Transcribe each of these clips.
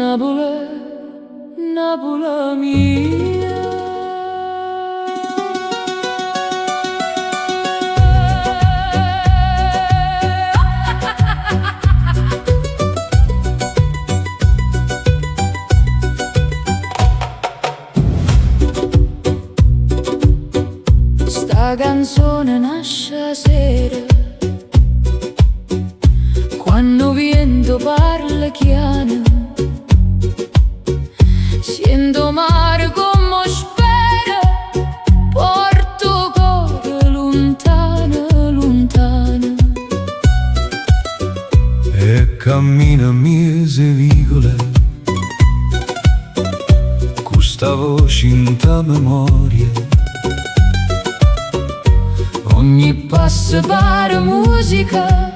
Napule, Napule mia. Sta canzone nasce 'a sera, quanno 'o viento parla chiano. Siente 'o mare comme spera, porta 'o core luntano, luntano. E cammina 'mmiez' 'e vicule cu 'sta voce 'int' 'a memoria. Ogni passo pare musica,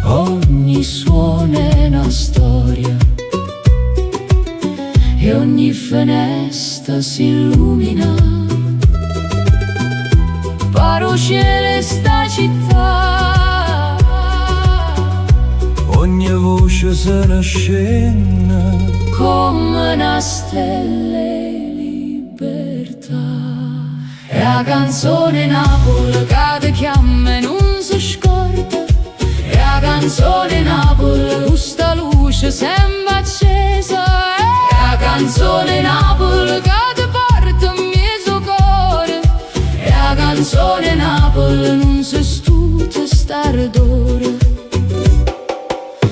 ogni suono è 'na storia e ogni fenesta si illumina. Pare 'o cielo 'e 'sta città. Ogni voce se ne scenne Come 'na stella 'e libertà. È 'a canzone 'e Napule ca te chiamma e nun se scorda. È 'a canzone 'e Napule cu 'sta luce sempe accesa. È 'a canzone 'e Napule ca te porta 'mmiez' 'o core. È 'a canzone 'e Napule nun se stuta st'ardore.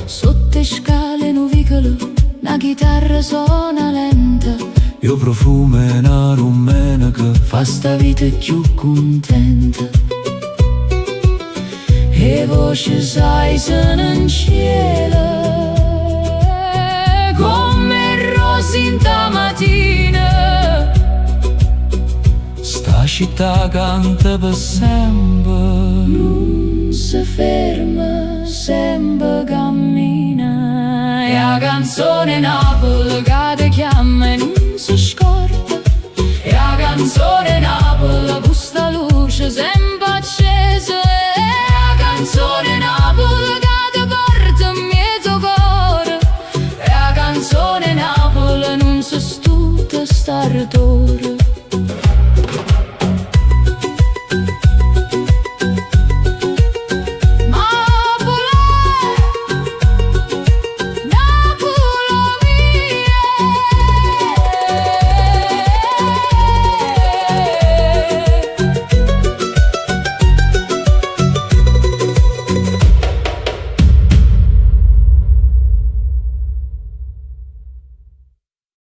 Sotto 'e scale 'e nu vicolo, 'na chitarra sona lenta. E 'o profumo 'e 'na dummeneca Fa 'sta vita cchiù cuntenta. E voce s'aizano 'ncielo come 'e rose 'int' 'a matina. Sta città canta pe' sempe. Nun se ferma, sempe cammina. È 'a canzone 'e Napule ca te chiamma e nun se scorda. È 'a canzone 'e Napule.